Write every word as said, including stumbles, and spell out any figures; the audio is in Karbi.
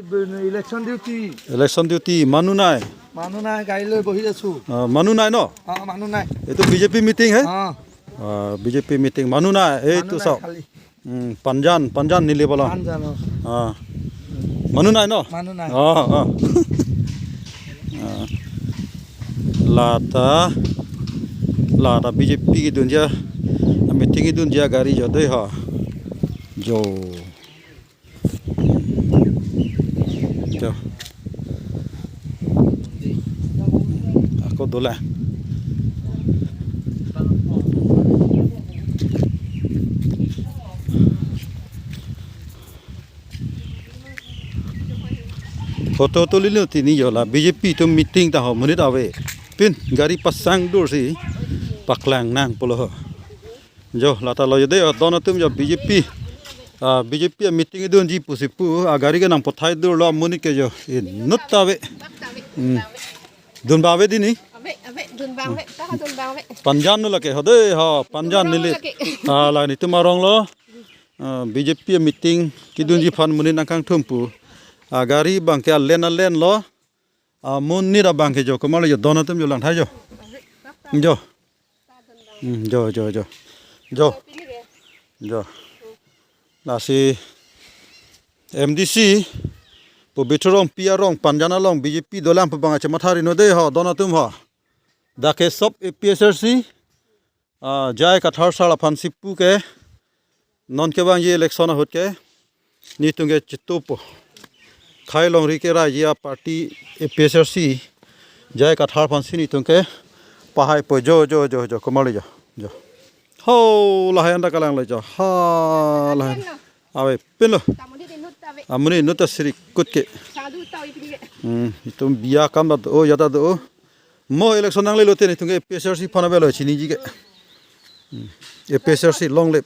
Election duty. Election duty, মানুহ নাই। মানুহ নাই, গাড়ী লৈ বহি আছো। আহ, মানুহ নাই ন? অ, মানুহ নাই। এইটো বিজেপি মিটিং হে? অ। আহ, বিজেপি মিটিং, মানুহ নাই। এইটো মানুহ নাই চাওক। খালি। উম, পানজান, পানজান নিলে বোলা। পানজান, অ। আহ। মানুহ নাই ন? মানুহ নাই। অ, অ। আহ। Lata, lata BJP kedunji, meeting kedunji gari jo dei ha. Jo. Jo. Ako dolang. Photo tulilo tini jo la, BJP atum meeting ta ho, monit ave. Pin gari pasang dur si paklang nang pulo ho. Jo, lata lo jo dei, don atum jo, BJP, ah, BJP ameeting dunji pusi pu, agari ke nang pathai dur lo, monit ke jo, inut ta ave. Hmm. Dun ba ave dini? Ave, ave, dun ba ave, ta dun ba ave. Pajan nu lake, ho dei, ho, pajan nili. Lake. Ah, la netum arong lo, ah, BJP ameeting kedunji aphan monit nangkangthum pu. Agari abang ke alen alen lo. Ah, monit abang ke jo, komarli jo, don atum jo langthai jo. Jo. Hmm, jo, jo, jo. Jo. Jo. Lasi M D C, Pobitro Rongpi arong, Panjan along, B J P dolang pu abang ache mathari no dei ho, don atum ho. Dak ke sob A P H L C, ah, J I Kathar sir aphan si pu ke, non kevangji election ahut ke, netum ke chitupo. Khei longri ke raji a party A P H L C, J I Kathar aphan si netum ke pahaipo jo, jo, jo, jo, komarli jo, jo. Ho, lahai anta kalang lo jo, ha, lahai. Ave, pin lo. Amonit inut ta siri kut ke. Hmm, itum biya kam ta do, ya ta do. Mo election nangle lote netum ke A P H L C aphan avelo chiniji ke. Hmm, A P H L C long live.